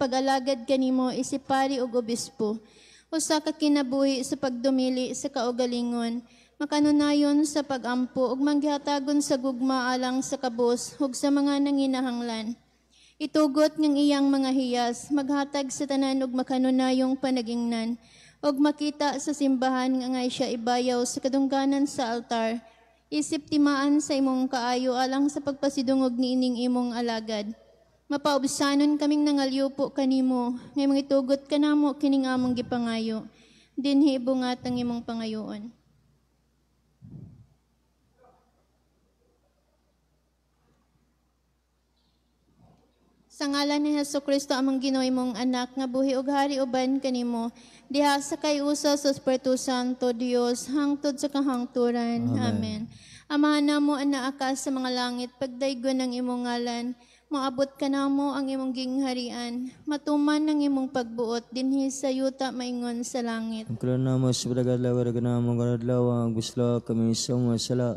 Pag-alagad kanimo isip pari ug obispo, usa ka kinabuhi sa pagdumili sa kaugalingon, makanunayon sa pagampo ug manggihatagon sa gugma alang sa kabos ug sa mga nanginahanglan. Itugot ng iyang mga hiyas, maghatag sa tanan ug makanunayong panagingnan, ug makita sa simbahan nga ngay siya ibayaw sa kadungganan sa altar. Isip timaan sa imong kaayo alang sa pagpasidungog niining imong alagad. Mapaubsanon kaming nangalyupo kanimo, ngay mangitugot kanamo kining among gipangayo. Dinhi ibungat ang imong pangayoon. Sa ngalan ni Hesus Kristo among Ginoo imong anak nga buhi ug hari uban kanimo diha sa kay-usa sa Espiritu Santo Dios hangtod sa kahangturan. Amen. Amahan namo anaa ka sa mga langit, pagdaygon ang imong ngalan, moabot kanamo ang imong gingharian, matuman ang imong pagbuot dinhi sa yuta maingon sa langit. Ang kulon namo sa padagadlaw, namo karadlaw, ang busla kami sa mga sala.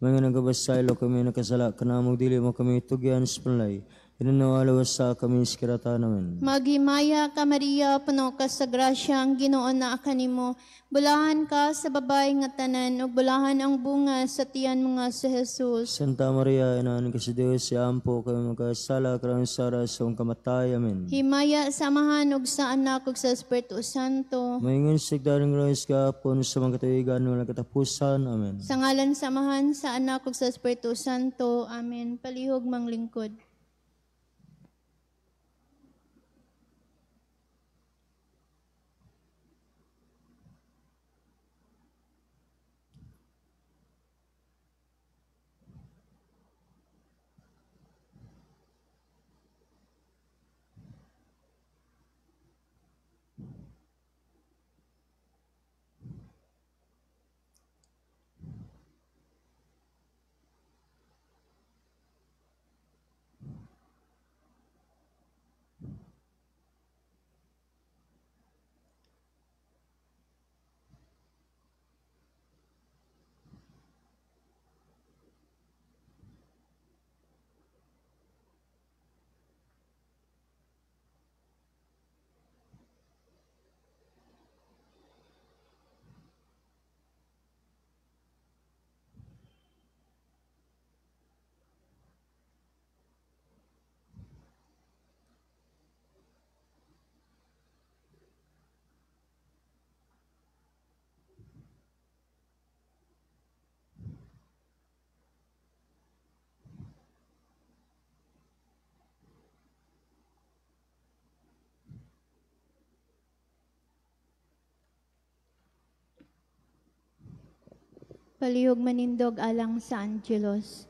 Mga nagabasaylo kami nakasala, kanamo dili mo kami tugyan sa panlay. Inanawalawas sa kami sa kirata namin. Maghimaya ka, Maria, puno ka sa grasya, ang Ginoo naa kanimo. Bulahan ka sa babae nga tanan, ug bulahan ang bunga sa tiyan mga si Jesus. Santa Maria, inaan ka sa Diyos, siya ampo kami magkasala, karon sa oras sa among kamatay. Amen. Himaya sa Amahan ug sa Anak ug sa Espiritu Santo. Maingon sa daring Diyos gahapon sa mga katuigan walang katapusan. Amen. Sa ngalan sa Amahan, sa Anak ug sa Espiritu Santo. Amen. Palihog manglingkod. Palihog manindog alang sa Angelos.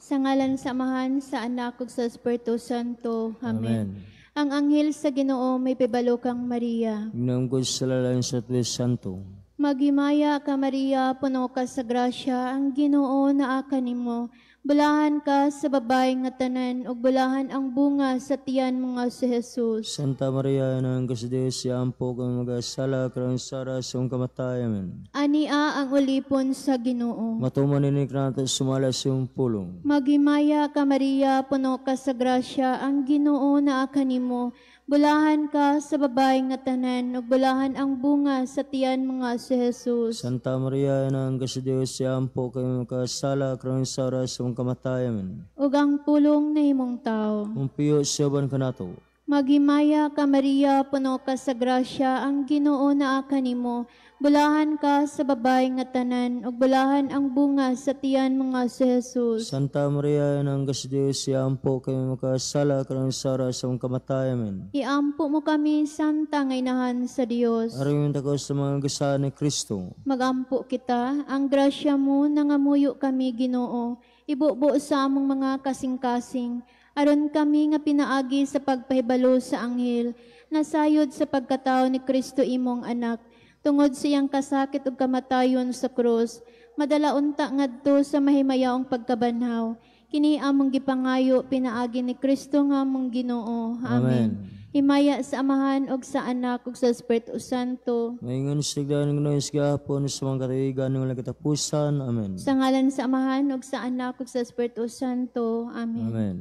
Sa ngalan sa Amahan, sa Anak ug sa Espiritu Santo. Amen. Amen. Ang anghel sa Ginoo may pibalo kang Maria. Ginamgod sa lalayan sa Espiritu Santo. Maghimaya ka, Maria, puno ka sa grasya, ang Ginoo naa kanimo. Bulahan ka sa babae nga tanan ug bulahan ang bunga sa tiyan mga si Jesus. Santa Maria, inaan ka sa Diyos, siya ampo kami magkasala, karon sa oras sa among kamatay. Amen. Ania ang ulipon sa Ginoo. Matuman ini kanato sumala sa iyong pulong. Maghimaya ka, Maria, puno ka sa grasya, ang Ginoo naa kanimo. Bulahan ka sa babae nga tanan ug bulahan ang bunga sa tiyan mga si Jesus. Santa Maria, inaan ka sa Diyos, siya ampo kami magkasala, karon sa oras sa among kamatay. Amen. Ug ang pulong nahimong tawo. Mumpiyo siya uban kanato. Maghimaya ka, Maria, puno ka sa grasya, ang Ginoo naa kanimo. Bulahan ka sa babae nga tanan ug bulahan ang bunga sa tiyan mga si Jesus. Santa Maria, inaan ka sa Diyos, siya ampo kami magkasala, karon sa oras sa among kamatay. Amen. Iampo mo kami, Santa nga Inahan sa Dios. Aron takos sa mga gasa ni Kristo. Magampo kita, ang grasya mo nangamuyo kami, Ginoo. Ibubo sa among mga kasing-kasing, aron kami nga pinaagi sa pagpahibalo sa anghel, nasayod sa pagkatao ni Kristo imong anak, tungod sa iyang kasakit ug kamatayon sa krus, madala unta ngadto sa mahimayaong pagkabanhaw. Kini among gipangayo pinaagi ni Kristo nga among Ginoo. Amen. Amen. Himaya sa Amahan ug sa Anak ug sa Espiritu Santo. Maingon sa tigdan ng Ginoo sa gahapon sa mga katuigan walang katapusan. Amen. Sa ngalan sa Amahan ug sa Anak ug sa Espiritu Santo. Amen. Amen.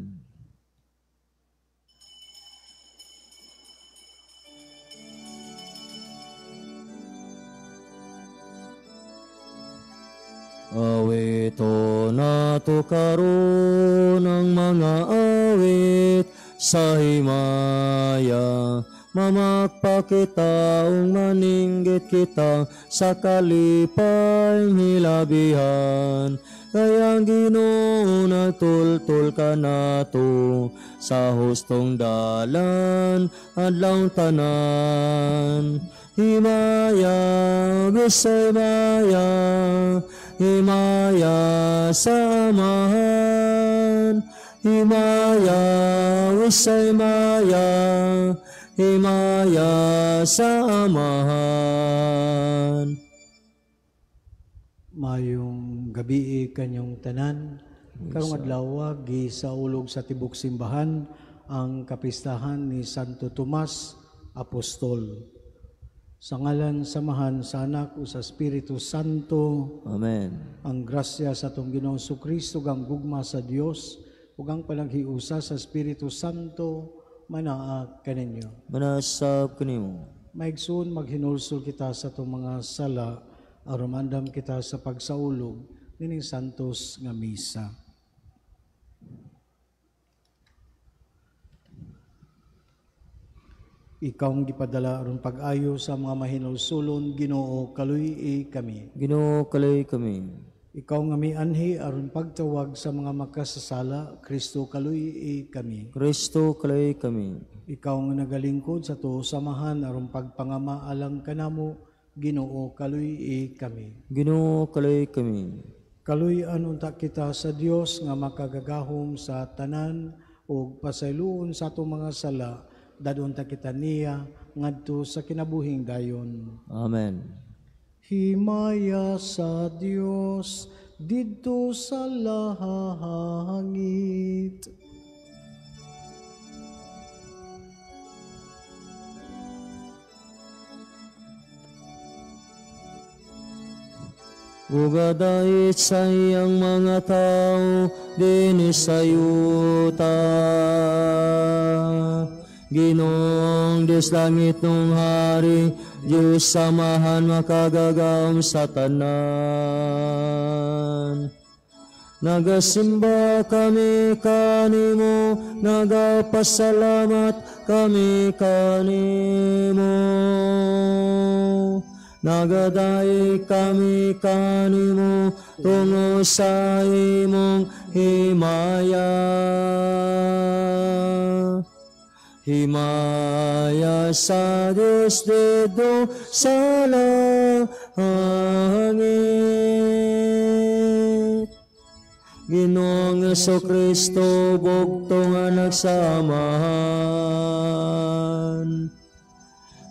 Awito nato karon ang mga awit sa himaya. Mamakpa kita ug maninggit kita sa kalipay hilabihan. Kay ang Ginoo nagtultol kanato sa hustong dalan adlaw tanan. Himaya, bisay himaya, himaya sa Amahan. Himaya, wisay himaya, himaya sa Amahan. Mayong gabi kanyong tanan. Karong adlaw gisaulog sa tibok simbahan ang kapistahan ni Santo Tomas Apostol. Sa ngalan sa Amahan, sa Anak ug sa Espiritu Santo. Amen. Ang grasya sa atong Ginoong Kristo, ang gugma sa Dios ug ang panaghiusa sa Espiritu Santo manaa kaninyo. Manasab kanimo. Maigsoon, maghinulsol kita sa atong mga sala aron maandam kita sa pagsaulog nining santos nga misa. Ikaw ang gipadala aron pag-ayo sa mga mahinulsulon, Ginoo, kaluy-i kami. Ginoo, kaluy kami. Ikaw nga mianhi aron pagtawag sa mga makasasala, Kristo, kaluy-i kami. Kristo, kaluy kami. Ikaw nga nagalingkod sa tuo samahan aron pagpangama alang kanamo, Ginoo, kaluy-i kami. Ginoo, kaluy kami. Kaluy-an unta kita sa Dios nga makagagahom sa tanan ug pasayloon sa atong mga sala, dadon ta kita niya ngadto sa kinabuhing dayon. Amen. Himaya sa Dios didto sa langit. Ugadait sa iyang mga tao dinhi sa yuta. Ginoong Diyos langit nung hari, Diyos samahan makagagahom sa tanan. Nagasimba kami kanimo, nagapasalamat kami kanimo. Nagaday kami kanimo tungo sa imong himaya. Himaya sa Diyos didto sa langit. Ginoong Jesucristo, bugtong nga nagsamahan.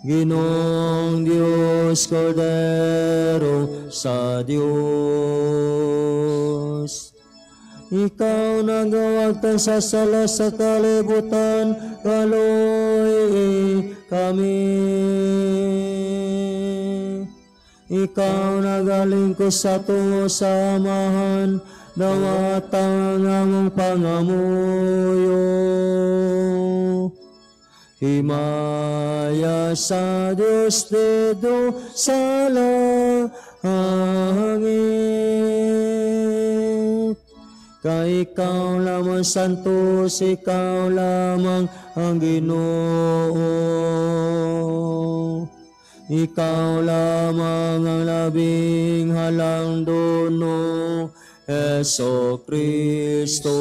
Ginoong Diyos, Kordero sa Diyos. Ikaw nagawagtan sa sala sa kalibutan, kaluy kami. Ikaw nagalingkod sa tungo sa Amahan, dawatan ang pangamuyo. Himaya sa Diyos didto sa langit. Kay ikaw lamang santos, ikaw lamang ang Ginoo. Ikaw lamang ang labing halang duno, Hesus Kristo.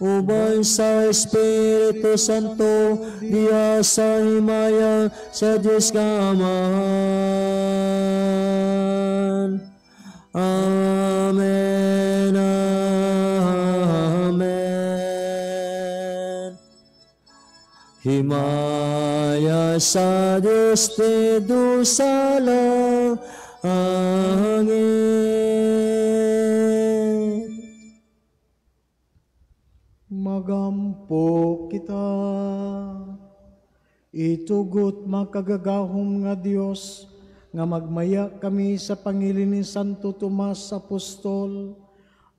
Uban sa Espiritu Santo, diya sa himaya sa Diyos nga Amahan. Amen, amen. Himaya sa Diyos didto sa langit. Magampo kita, itugot makagagahom nga Dios, nga magmaya kami sa pangilin ni Santo Tomas Apostol,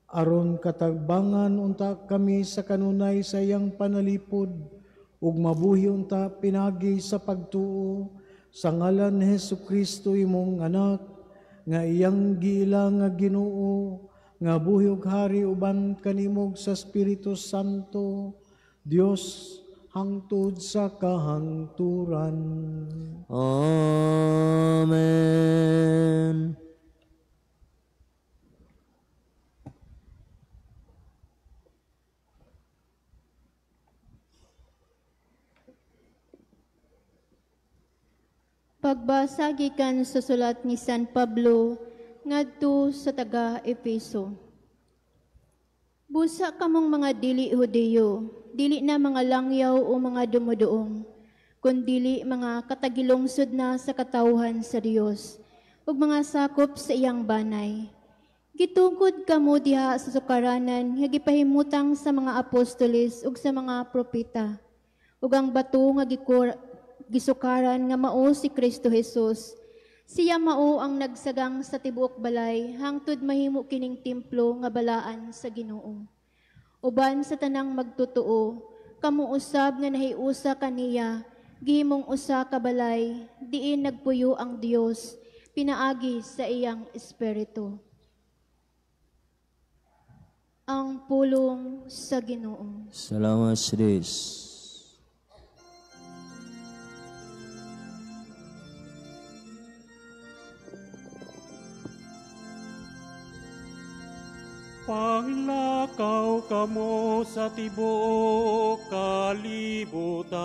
aron katagbangan unta kami sa kanunay sa iyang panalipod, ug mabuhi unta pinagi sa pagtuo, sa ngalan ni Hesus Kristo imong anak, nga iyang giila nga Ginoo, nga buhi ug hari uban kanimog sa Espiritu Santo, Dios hangtod sa kahangturan. Amen. Pagbasa gikan sa sulat ni San Pablo ngadto sa taga-Efeso. Busa kamong mga dili Hudiyo, dili na mga langyaw o mga dumuduong, kundili mga katagilungsod na sa katawhan sa Dios ug mga sakop sa iyang banay. Gitugod kamo diha sa sukaranan nga gipahimutang sa mga apostoles ug sa mga propeta, ug ang bato nga gisukaran nga mao si Kristo Jesus. Siya mao ang nagsagang sa tibuok balay hangtod mahimo kining templo nga balaan sa Ginoo. Uban sa tanang magtotoo, kamo usab nga nahiusa kaniya, gihimong usa ka balay, diin nagpuyo ang Dios, pinaagi sa iyang espiritu. Ang pulong sa Ginoo. Salamat sa Dios. Panglakaw kamo sa tibuok kalibutan,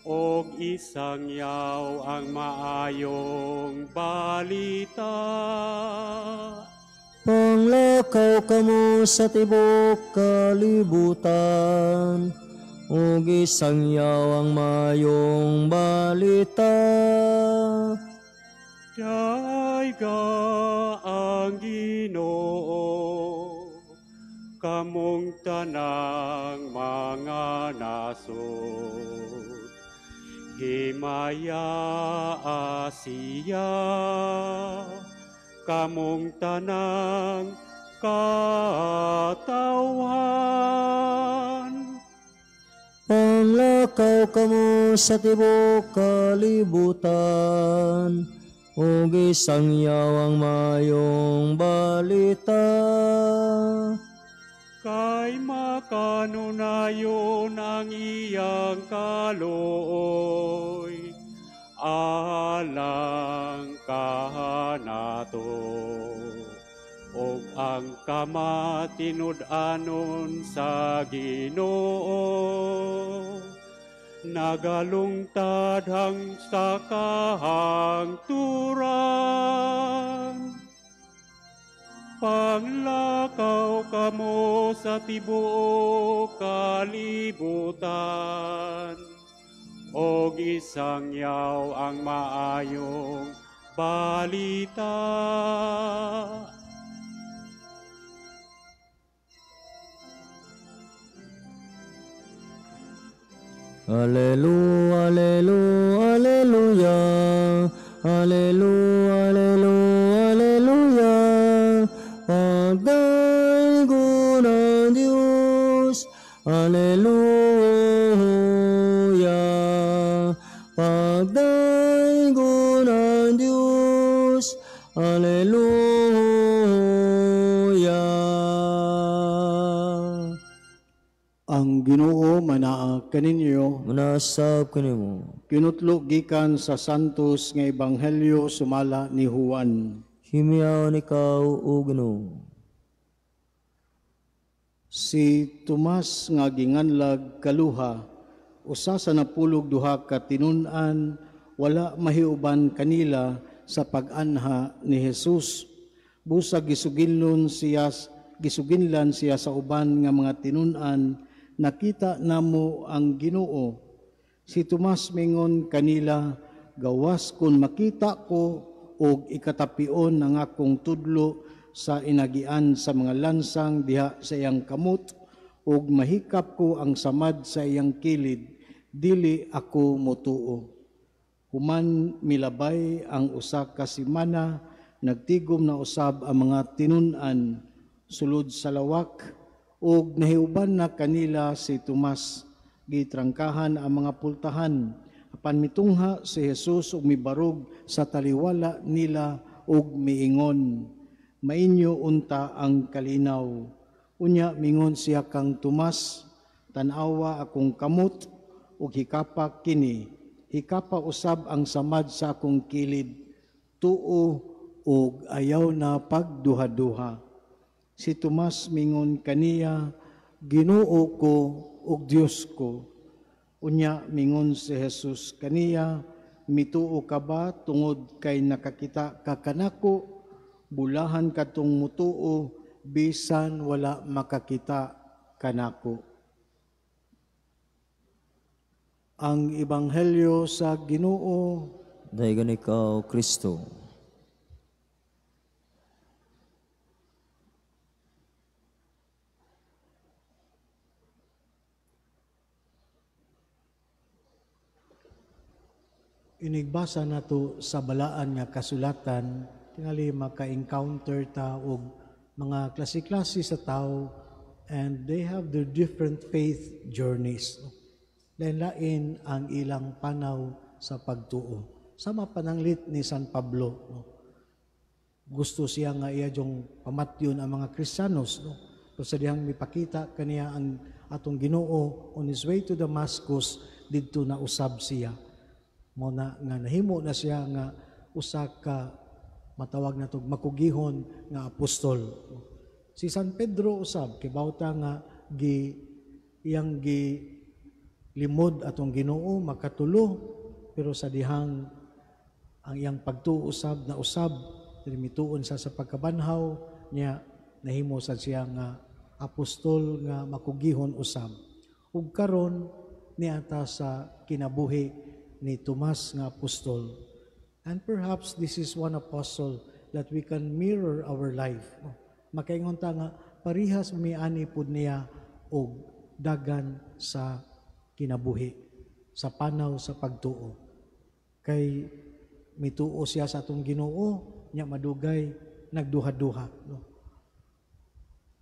og isangyaw ang maayong balita. Panglakaw kamo sa tibuok kalibutan, ug isangyaw ang maayong balita. Dayga ang Ginoo, kamong tanang mga nasod. Himaya siya, kamong tanang katawhan. Panglakaw kamo sa tibuok kalibutan, ug isangyaw ang maayong balita. Kay makanunayon ang iyang kaluoy, alang kanato, ug ang kamatinud-anon sa Ginoo. Nagalungtad hang sa kahangturan. Panglakaw kamo sa tibuok kalibutan, og isangyaw ang maayong balita. Alleluia, alleluia, alleluia, alleluia, alleluia, alleluia. Pagdaygo ng Diyos, alleluia. Pagdaygo ng Diyos, alleluia. Ang Ginoo manaa kaninyo, manasab kanimo. Kinutlo gikan sa Santos nga Ebanghelyo sumala ni Juan. Himiyaon ikaw o Ginoo. Si Tomas nga ginganlag kaluha, usa sa napulog duha ka tinun-an, wala mahiuban kanila sa pag-anha ni Jesus. Busa gisuginlan siya sa uban nga mga tinun-an, nakita namo ang Ginoo. Si Tomas mingon kanila, gawas kun makita ko og ikatapion ang akong tudlo sa inagian sa mga lansang diha sa iyang kamot, og mahikap ko ang samad sa iyang kilid, dili ako motuo. Human milabay ang usa ka semana, nagtigom na usab ang mga tinun-an sulod sa lawak, og nahiuban na kanila si Tomas. Gitrangkahan ang mga pultahan, Apan mitungha si Jesus ug mibarog sa taliwala nila ug miingon, "Mainyo unta ang kalinaw." Unya mingon siya kang Tomas, "Tan-awa akong kamot ug hikapa kini. Hikapa usab ang samad sa akong kilid. Tuo ug ayaw na pagduha-duha." Si Tomas mingon kaniya, "Ginoo ko ug Dios ko." Unya mingon si Jesus kaniya, "Mituo ka ba tungod kay nakakita ka kanako? Bulahan katong mutuo bisan wala makakita kanako." Ang Ebanghelyo sa Ginoo. Dayon ikaw, Kristo. Inigbasa nato sa balaan nga kasulatan, tingali maka-encounter ta og mga klase-klase sa tao, and they have their different faith journeys. Lain-lain ang ilang panaw sa pagtuo. Sama pananglit ni San Pablo, no? Gusto siya nga iya jong pamatyon ang mga Kristiyanos, no? Pero sa dihang mipakita kaniya ang atong Ginoo on his way to Damascus, didto na usab siya. Mao na nga nahimo na siya nga usa ka matawag natog makugihon nga apostol. Si San Pedro usab kibawta nga gi iyang gi limod atong Ginoo makatulo, pero sa dihang ang iyang pagtuo usab na usab mituon sa pagkabanhaw niya, nahimo sad siya nga apostol nga makugihon usab. Ug karon niata sa kinabuhi ni Tomas nga apostol. And perhaps this is one apostle that we can mirror our life. Makaingon ta nga parihas miani pud niya og dagan sa kinabuhi, sa panaw sa pagtuo. Kay mituo siya sa atong Ginoo, nya madugay nagduha-duha, no?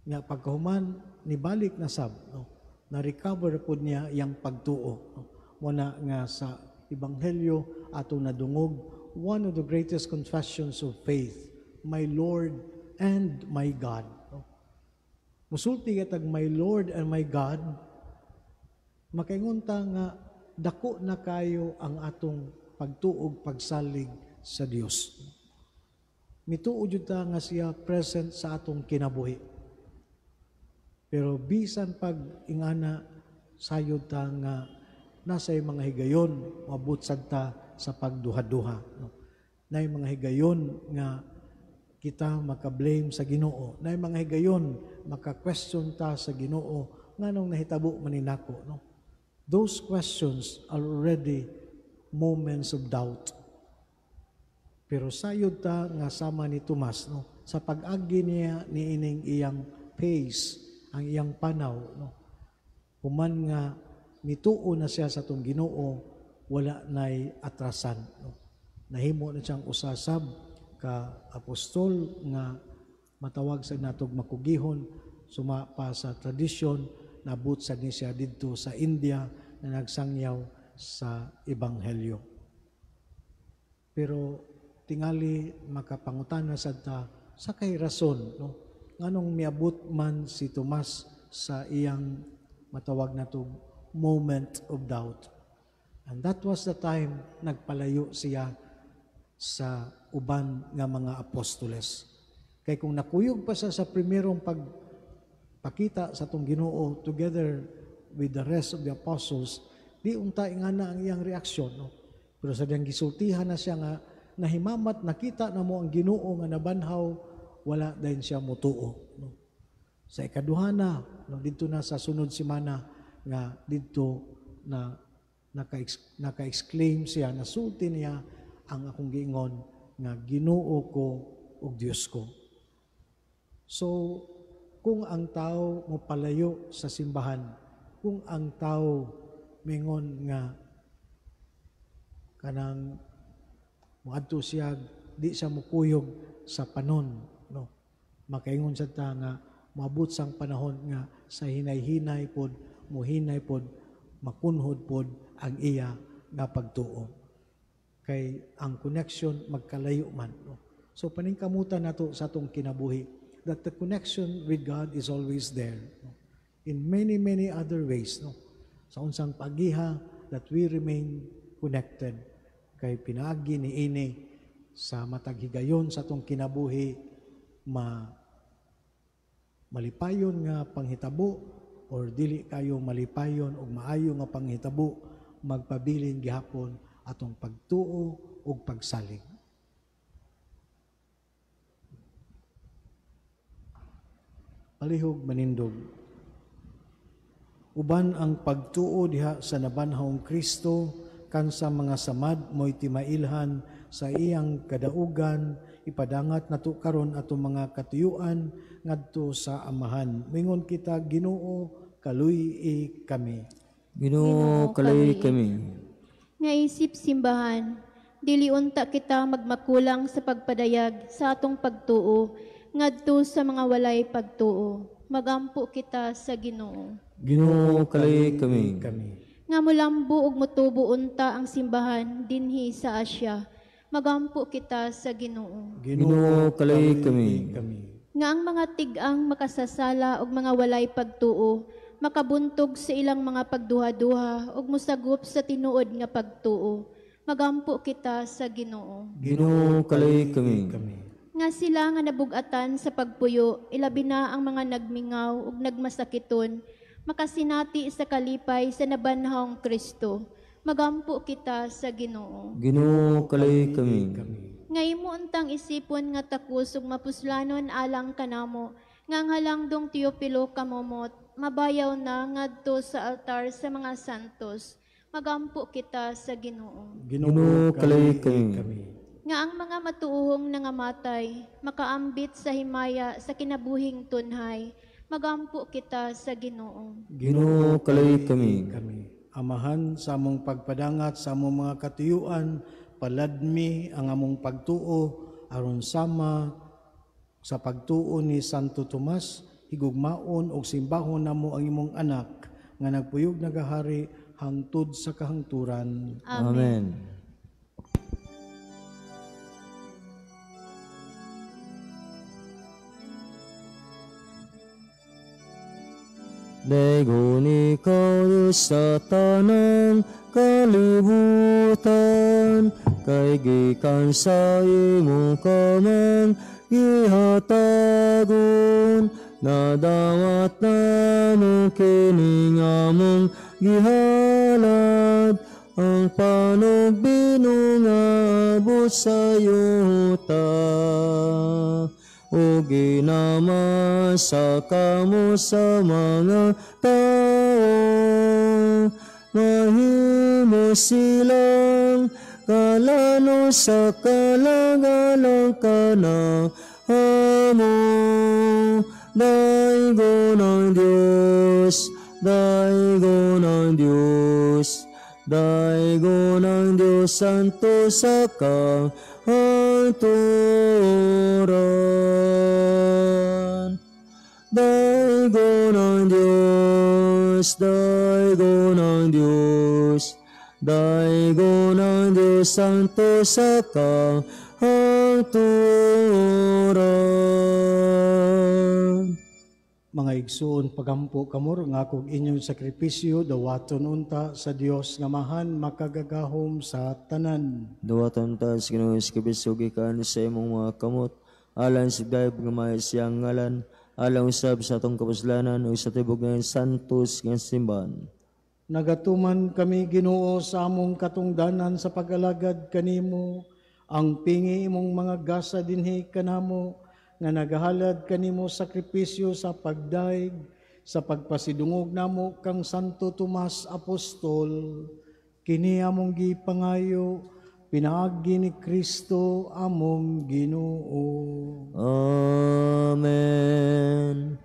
Nya pagkahuman nibalik na sab, no? Na-recover pud niya iyang pagtuo, no? Mo na nga sa Ebanghelyo atong nadungog one of the greatest confessions of faith, "My Lord and my God." No? Musulti katag "my Lord and my God," makaingon ta nga dako na kayo ang atong pagtuog, pagsalig sa Dios. Mituo jud ta nga siya present sa atong kinabuhi. Pero bisan pag ingana sayod ta nga nasa mga higayon moabot sad ta sa pagduha-duha, no? Nay mga higayon nga kita maka-blame sa Ginoo, nay mga higayon maka-question ta sa Ginoo nganong nahitabo man ni nako, no? Those questions are already moments of doubt. Pero sayod ta nga sama ni Tomas, no? Sa pag-agi niya niining iyang pace, ang iyang panaw, no? Human nga mituo na siya sa atong Ginoo, wala nay atrasan, no? Nahimo na siyang usasab ka apostol nga matawag sa natog makugihon, suma pa sa tradisyon, nabot sad ni siya didto sa India na nagsangyaw sa Ebanghelyo. Pero tingali makapangutana sad ta sa kay rason, no? Nganong miabot man si Tomas sa iyang matawag natog moment of doubt. And that was the time nagpalayo siya sa uban nga mga apostoles. Kay kung nakuyog pa siya sa primerong pagpakita sa atong Ginoo together with the rest of the apostles, di unta ingana ang iyang reaksyon, no? Pero sa diyang gisultihan na siya nga nahimamat, nakita na mo ang Ginoo nga nabanhaw, wala din siya mutuo, no? Sa ikaduha na, no, didto na sa sunod semana nga didto na naka-exclaim siya, nasulti niya ang akong giingon nga Ginoo ko ug Dios ko. So, kung ang tao mopalayo sa simbahan, kung ang tao mingon nga kanang moadto siya, di siya mukuyog sa panon, no? Makaingon sad ta nga moabot sang panahon nga sa hinay-hinay pod, muhinay pod, makunhod pod ang iya nga pagtuo. Kay ang connection magkalayo man. No? So paningkamutan nato sa atong kinabuhi that the connection with God is always there. No? In many, many other ways. No? Sa unsang pagiha that we remain connected. Kay pinaagi ni ini sa matag higayon sa atong kinabuhi malipayon nga panghitabo or dili kayo malipayon og maayo nga panghitabo, magpabilin gihapon atong pagtuo ug pagsalig. Palihog manindog. Uban ang pagtuo diha sa nabanhawong Kristo kan sa mga samad mo'y timailhan sa iyang kadaugan, ipadangat nato karon atong mga katuyuan ngadto sa Amahan. Mingon kita, Ginoo, kaluy-i kami. Ginoo, kaluy-i kami. Nga isip simbahan, dili unta kita magmakulang sa pagpadayag sa atong pagtuo ngadto sa mga walay pagtuo. Magampo kita sa Ginoo. Ginoo, kaluy-i kami. Nga mulambo ug mutubo unta ang simbahan dinhi sa Asia. Magampo kita sa Ginoo. Ginoo, kaluy-i kami. Nga ang mga tig-ang makasasala ug mga walay pagtuo makabuntog sa ilang mga pagduha-duha ug mosagop sa tinuod nga pagtuo. Magampo kita sa Ginoo. Ginoo, kaluy-i kami. Nga sila nga nabugatan sa pagpuyo, ilabi na ang mga nagmingaw ug nagmasakiton, makasinati sa kalipay sa nabanhawong Kristo. Magampo kita sa Ginoo. Ginoo, kaluy-i kami. Nga imo untang isipon nga takos ug mapuslanon alang kanamo, nga ang halangdong Teopilo kamomot, mabayaw na ngadto sa altar sa mga santos. Magampo kita sa Ginoo. Ginoo, kaluy-i kami. Nga ang mga matuohong nangamatay, makaambit sa himaya sa kinabuhing tunhay. Magampo kita sa Ginoo. Ginoo, kaluy-i kami. Amahan, sa among pagpadangat sa among mga katuyuan, paladmi ang among pagtuo aron sama sa pagtuo ni Santo Tomas, higugmaon og simbahon namo ang imong anak nga nagpuyog nagahari hangtod sa kahangturan. Amen. Dayon ikaw sa tanang kalibutan, kay gikan sa imo kamang gihatagon, nadawat namo kining among gihalad, ang panugbino nga abot sa yuta. O ginamasa kamo sa mga tao, mahimo silang kalano sa kalagalang kanamo. Daigo ng Diyos, daigo ng Diyos, daigo ng Diyos Santo sa kahangturan. Daigo ng Diyos, daigo ng Diyos, daigo ng Diyos Santo sa kahangturan. Mga igsoon, pagampo kamor nga akong inyong sakripisyo dawaton unta sa Dios nga mahan makagagahom sa tanan. Dawaton ta sa Ginoo sakripisyo gikan sa imong mga kamot, alang sa dayab nga may siyang ngalan, alang usab sa atong kapuslanan ug sa tibok nga santos nga simbahan. Nagatuman kami Ginoo sa among katungdanan sa pag-alagad kanimo, ang pingi imong mga gasa dinhi kanamo nga nagahalad kanimo sakripisyo sa pagdaig sa pagpasidungog namo kang Santo Tomas Apostol. Kini among gipangayo pinaagi ni Kristo among Ginoo. Amen.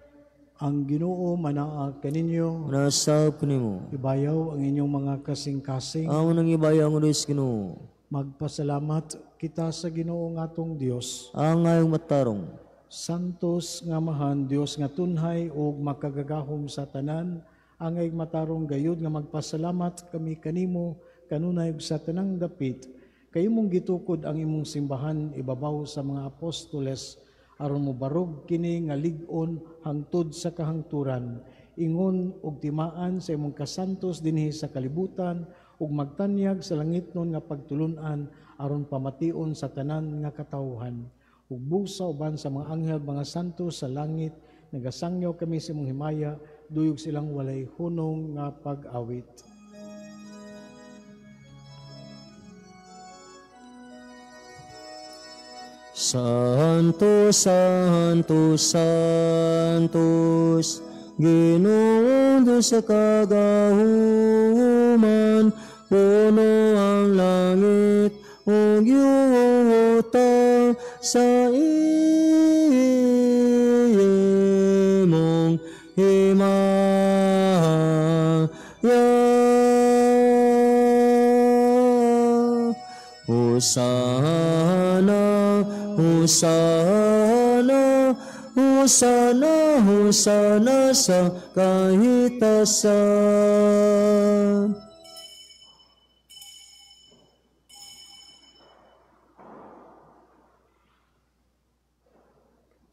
Ang Ginoo manaa kaninyo. Manasab kanimo. Ibayaw ang inyong mga kasing-kasing. Amo nang ibayaw ang Diyos Ginoo. Magpasalamat kita sa Ginoo nga atong Dios. Ang ngayong matarong. Santos nga mahan Dios nga tunhay ug makagagahom sa tanan, angay matarong gayud nga magpasalamat kami kanimo kanunay ug sa tanang dapit. Kay imong gitukod ang imong simbahan ibabaw sa mga apostoles aron mobarog kini nga lig-on hangtod sa kahangturan. Ingon og timaan sa imong kasantos dinhi sa kalibutan ug magtanyag sa langitnon nga pagtulun-an aron pamation sa tanan nga katawhan. Ug busa uban sa mga anghel, mga santos sa langit, nagasangyaw kami sa imong himaya, duyog silang walay hunong nga pag-awit. Santo, Santo, Santos, Ginoong Diyos sa kagahuman, puno ang langit ug yuta sa imong himaya. Hosana, Hosana, Hosana, Hosana sa kahitasan.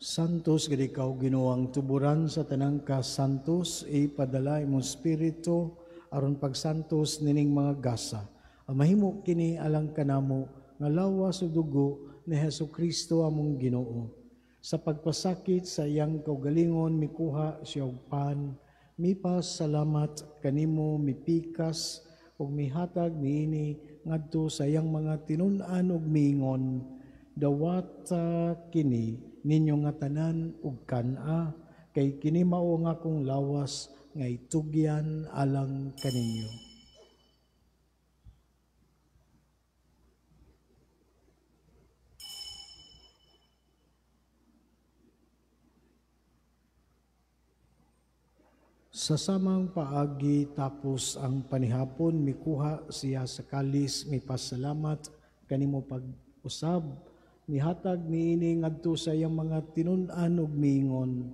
Santos gid ikaw Ginoo ang tuburan sa tanang kasantos, ipadala imong espiritu aron pagsantos nining mga gasa. Mahimo kini alang kanamo nga lawas ug dugo ni Hesukristo among Ginoo. Sa pagpasakit sa iyang kaugalingon mikuha siya og pan, mipasalamat kanimo, mipikas ug mihatag niini ngadto sa iyang mga tinun-an ug miingon, dawata kini ninyo nga tanan ug kan-a, kay kini mao ang akong lawas nga itugyan alang kaninyo. Sa samang paagi tapos ang panihapon, mikuha siya sa kalis, mipasalamat kanimo pag-usab, mihatag niini ngadto sa iyang mga tinun-an ug miingon,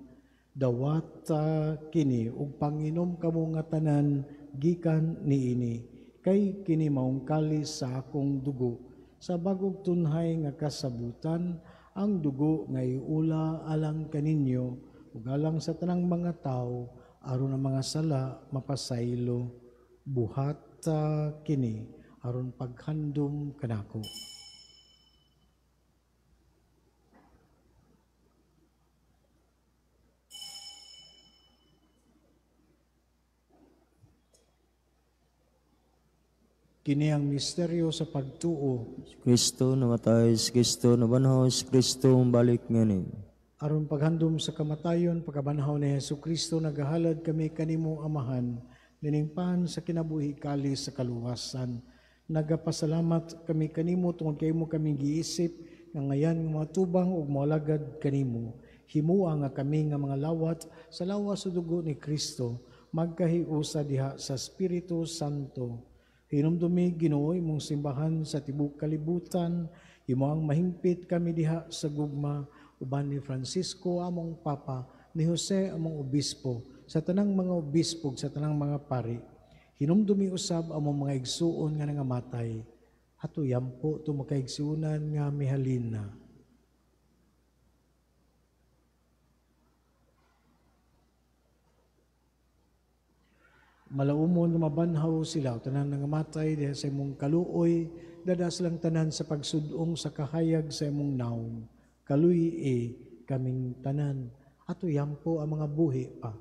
dawata kini ug panginom kamo nga tanan gikan niini, kay kini maong kalis sa akong dugo, sa bagong tunhay nga kasabutan, ang dugo nga iula alang kaninyo ug alang sa tanang mga tawo, aron ang mga sala mapasaylo. Buhata kini aron paghandom kanako. Kini ang misteryo sa pagtuo. Si Kristo namatay, si Kristo nabanhaw, si Kristo balik nganin. Aron paghandom sa kamatayon, pagkabanhaw ni Hesukristo, nagahalad kami kanimo Amahan, niningpan sa kinabuhi kalis sa kaluwasan. Nagapasalamat kami kanimo tungod kay imo kami giisip nga ngayan nga mga tubang ug moalagad kanimo. Himua nga kami nga mga lawat sa lawas ug dugo ni Kristo, magkahiusa diha sa Espiritu Santo. Hinumdumi Ginoo imong simbahan sa tibuok kalibutan, imo ang mahingpit kami diha sa gugma, uban ni Francisco among Papa, ni Jose among Obispo, sa tanang mga obispo, sa tanang mga pari. Hinumdumi usab among mga igsuon nga nangamatay, ato yampo tumakaigsuonan nga mihalin na. Malaumon nga mabanhaw sila, tanan nangamatay diha sa imong kaluoy, dada silang tanan sa pagsudong sa kahayag sa imong naong. Kaluy-i kaming tanan, ato yampo ang mga buhi pa.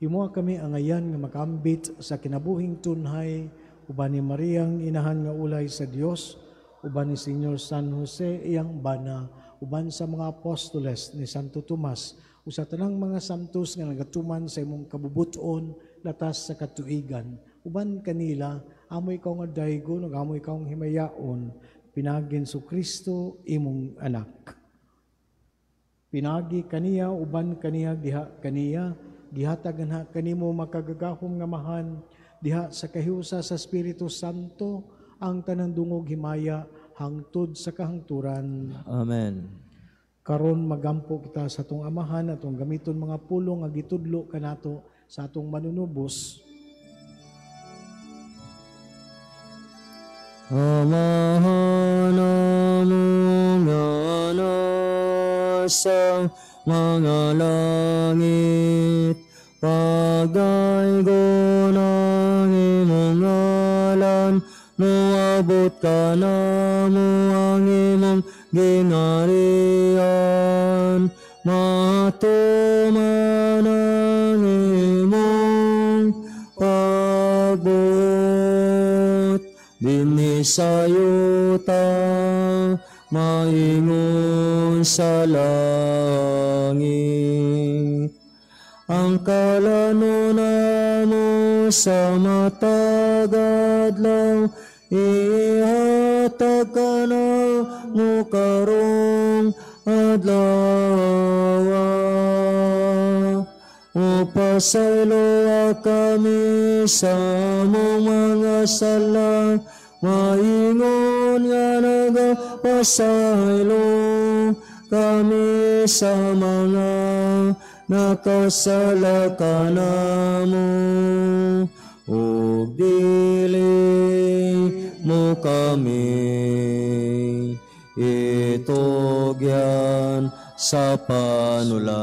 Himua kami angayan nga makambit sa kinabuhing tunhay, uban ni Mariang inahan nga ulay sa Dios, uban ni Senyor San Jose iyang bana, uban sa mga apostoles ni Santo Tomas, u sa tanang mga santos nga nagatuman sa imong kabubuton latas sa katuigan, uban kanila amoy ikaw nga daygon ug amoy ikaw nga himayaon, pinagin su Kristo imong anak. Pinagi kaniya uban kaniya diha kaniya, gihatag na kanimo makagagahom nga mahan diha sa kahiusa sa Espiritu Santo ang tanang dungog himaya hangtod sa kahangturan. Amen. Karon magampo kita sa atong amahan, atong gamiton mga pulong nga gitudlo kanato sa atong manunubos. Amahan among nga nasa mga langit, pagdaygon ang imong ngalan, moabot ka namo ang imong gingharian, matuman ang imong pagbuot dinhi sa yuta, maingon sa langit. Ang kalano namo sa matag adlaw, ihatag ka namo karong adlaw. Upasayloa kami sa among mga sala, maingon nga nagapasaylo kami sa mga nakasala kanamo. Ug dili mo kami itugyan sa panulay.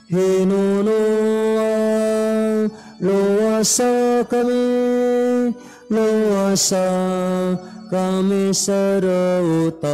Hinunuang luwasa kami, luwasa kami sa dautan.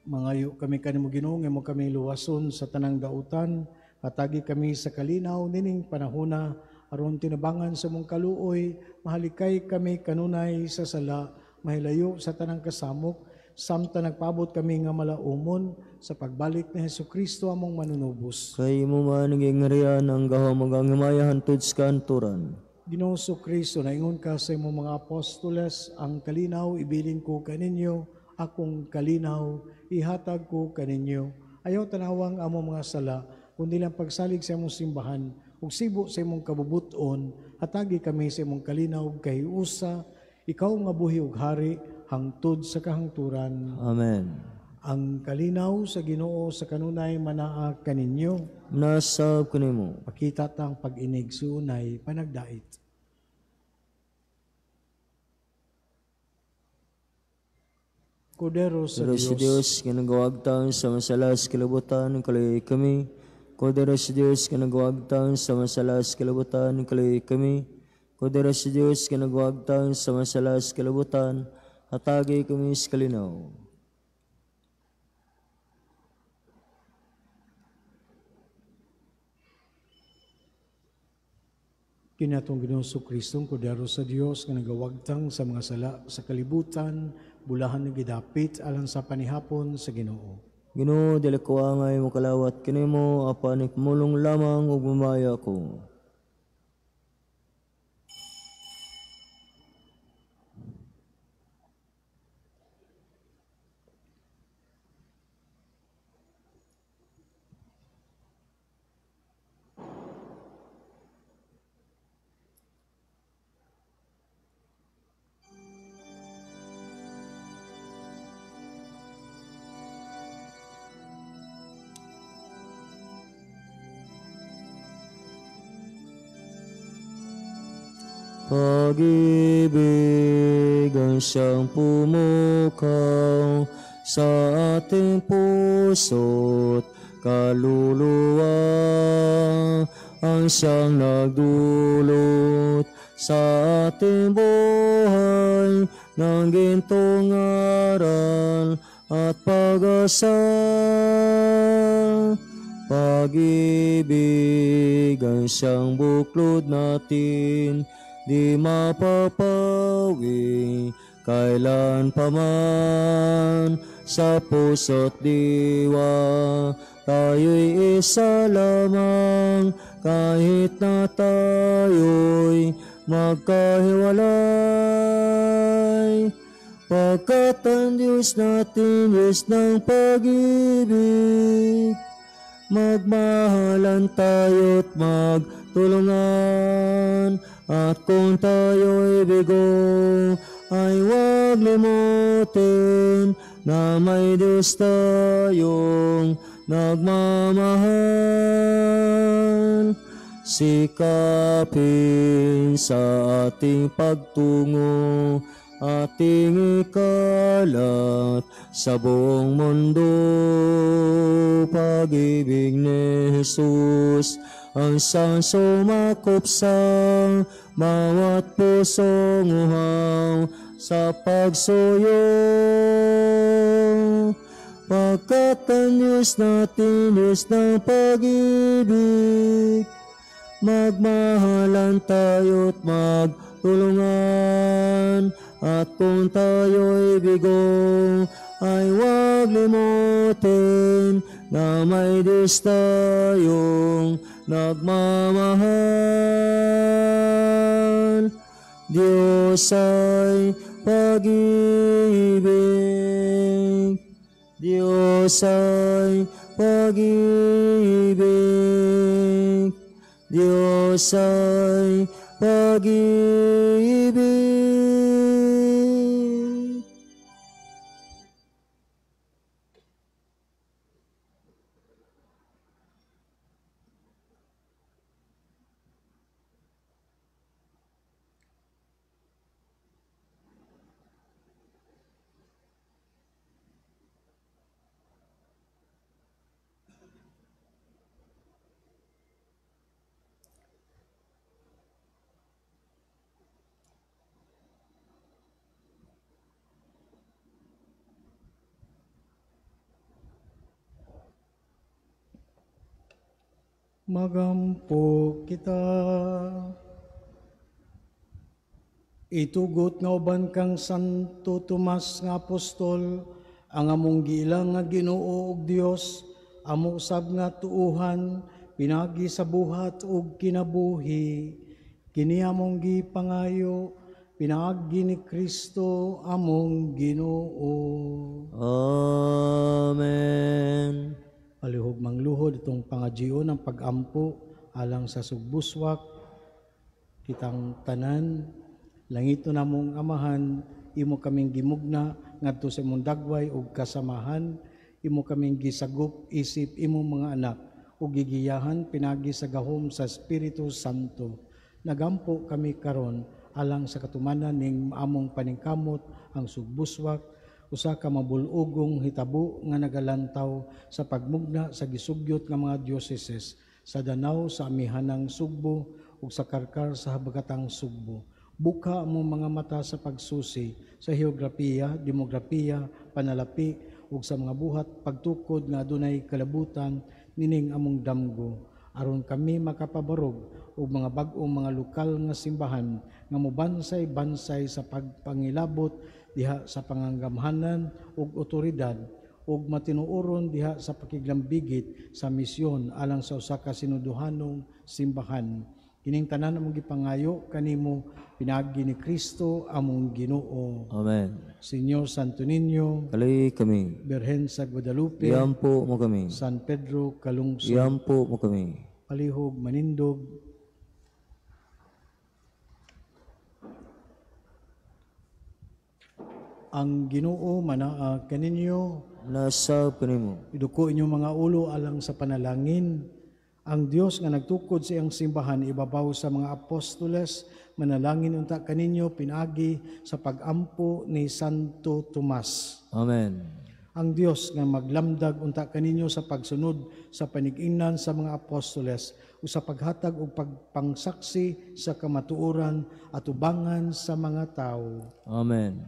Mangayo kami kanimo Ginoo, nga mo kami luwason sa tanang dautan, hatagi kami sa kalinaw nining panahona, aron tinabangan sa mong kaluoy, mahalikay kami kanunay sa sala, mahilayo sa tanang kasamok, samtang nagpaabot kami nga malaumon sa pagbalik ni Hesukristo among manunubos. Kay imo man ang gingharian, ang gahom ug ang himaya hantod sa kanturan. Ginoo Kristo, naingon ka sa imong mga apostoles, ang kalinaw ibilin ko kaninyo, akong kalinaw ihatag ko kaninyo. Ayaw tanawang among mga sala, kundi lang pagsalig sa imong simbahan ug sibo sa imong kabubuton, hatagi kami sa imong kalinaw kahiusa, ikaw nga buhi ug hari hangtod sa kahangturan. Amen. Ang kalinaw sa Ginoo sa kanunay manaa kaninyo. Nasab kanimo. Pakita tang pag-inig suunay panagdait. Kordero sa Diyos, sa Diyos nga nagawagtang sa masala sa kalibutan, kaluyay kami. Kordero sa Diyos nga nagawagtang sa masala sa kalibutan, kaluyay kami. Kordero sa Diyos nga nagawagtang sa masala sa kalibutan, hatagi kami sa kalinaw. Kinatong Ginoong Kristo, Kordero sa Dios nga nagawagtang sa mga sala sa kalibutan, bulahan nga gidapit alang sa panihapon sa Ginoo. Ginoo, dili ko angay mokalawat kanimo, apan ikumulong lamang ug mamaya ko. Pag-ibig ang siyang pumukaw sa ating puso't kaluluwa, ang siyang nagdulot sa ating buhay ng gintong aral at pag-asa. Pag-ibig ang siyang buklod natin, di mapapawi kailan pa man. Sa puso't diwa tayo'y isa lamang, kahit na tayo'y magkahiwalay. Pagkat ang Diyos natin, Diyos ng pag-ibig, magmahalan tayo't magtulungan. At kung tayo'y bigo, ay huwag limutin na may Diyos tayong nagmamahal. Sikapin sa ating pagtungo, ating ikalat sa buong mundo. Pag-ibig ni Jesus ang siyang sumakop sa bawat pusong uhaw sa pagsuyo. Pagkat ang Diyos natin, Diyos ng pag-ibig, magmahalan tayo't magtulungan. At kung tayo'y bigo, ay huwag limutin na may Diyos tayong nagmamahal. Diyos ay pag-ibig. Diyos ay pag-ibig. Diyos ay pag-ibig. Magampo kita. Itugot nga uban kang Santo Tomas nga apostol, ang among giila nga Ginoo ug Dios, amo usab nga tuuhan, pinagi sa buhat ug kinabuhi. Kini among gipangayo, pinaagi ni Kristo among Ginoo. Amen. Palihog mangluhod itong pangajion ng pagampo alang sa sugbuswak kitang tanan. Langito namong amahan, imo kaming gimugna ngadto sa imong dagway ug kasamahan, imo kaming gisagop isip imong mga anak ug gigiyahan pinagi sa gahom sa Espiritu Santo. Nagampo kami karon alang sa katumanan ning among paningkamot ang sugbuswak, usa ka mabul-ugong hitabo nga nagalantaw sa pagmugna sa gisugyot nga mga dioceses sa Danao sa amihanang Sugbo ug sa Karkar sa habagatang Sugbo. Buka mo mga mata sa pagsusi sa heograpiya, demograpiya, panalapi ug sa mga buhat pagtukod nga adunay kalabutan nining among damgo, aron kami makapabarog og mga bag-ong mga lokal nga simbahan nga mobansay-bansay sa pagpangilabot diha sa panganggamhanan ug otoridad ug matinuoron diha sa pakiglambigit sa misyon alang sa usa ka sinuduhanong simbahan. Kining tanan among gipangayo kanimo pinaagi ni Kristo among Ginoo. Amen. Señor Santo Niño, Kaloy kami. Birhen sa Guadalupe, Iampo mo kami. San Pedro Calungsod, Iampo mo kami. Palihog manindog. Ang Ginoo manaa kaninyo, Nasa kanimo. Iduko inyong mga ulo alang sa panalangin. Ang Dios nga nagtukod sa iyang simbahan ibabaw sa mga apostoles, manalangin unta kaninyo pinaagi sa pagampo ni Santo Tomas. Amen. Ang Dios nga maglamdag unta kaninyo sa pagsunod sa panigingnan sa mga apostoles o sa paghatag og pagpangsaksi sa kamatuoran at ubangan sa mga tao. Amen.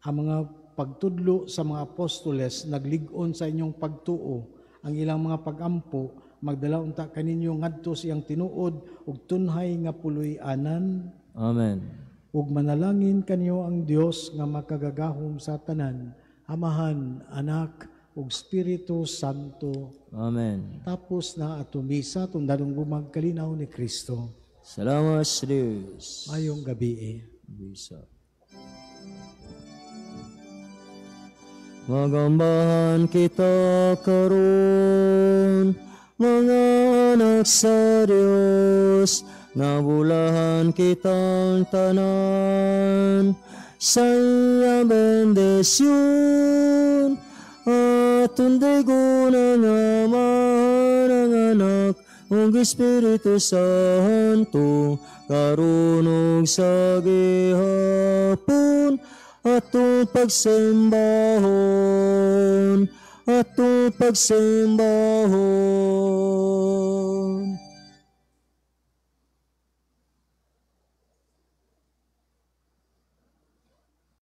Ang mga pagtudlo sa mga apostoles naglig-on sa inyong pagtuo, ang ilang mga pagampo magdala unta kaninyo ngadto sa iyang tinuod ug tunhay nga puloy-anan. Amen. Ug manalangin kanyo ang Dios nga makagagahom sa tanan, Amahan, Anak ug Espiritu Santo. Amen. Tapos na ato misa tundalong gumag kalinaw ni Kristo. Salamat sa Dios. Mayong gabi. Bisa. Magambahan kita karon, mga anak sa Dios, nabulahan kitang tanan. Sa iyang bendisyon atong daygon ang Ama, ang Anak ug Espiritu Santo, karon ug sa gihapon, atong pagsimbahon, atong pagsimbahon.